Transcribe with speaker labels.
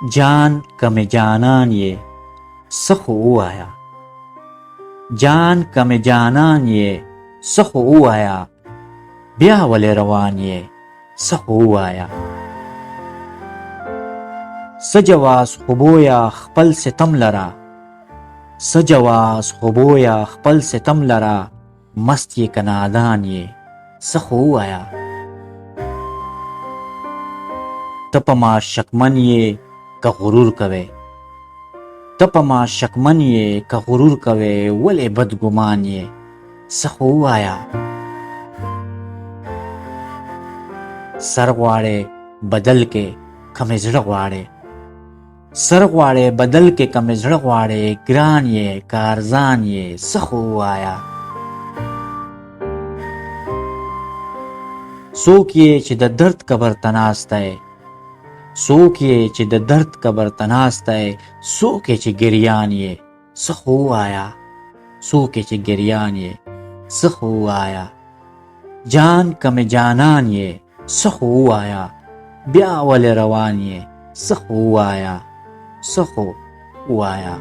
Speaker 1: جان که مې جانان یې، څه خو ووایه. جان که مې جانان یې، څه خو ووایه، بیا ولې روان یې، څه خو ووایه. څه جواز خو بویه خپل ستم لره، څه جواز خو بویه خپل ستم لره، مست یې که نادان یې، څه خو ووایه. ته په ما شکمن یې که غرور کوې، ته په ما شکمن یې که غرور کوې، ولې بد ګمان یې، څه خو ووایه. سر غواړې بدل کې که مې زړه غواړې، سر غواړې بدل کې که مې زړه غواړې، ګران یې که ارزان یې، څه خو ووایه. څوک یې چې د درد قبر ته ناست دی، څوک یې چې د درد قبر ته ناست دی، څوک یې چې ګریان یې، څه خو ووایه. څوک یې چې ګریان یې، څه خو ووایه. جان که مې جانان یې، څه خو ووایه، بیا ولې روان یې، څه خو ووایه، څه خو ووایه.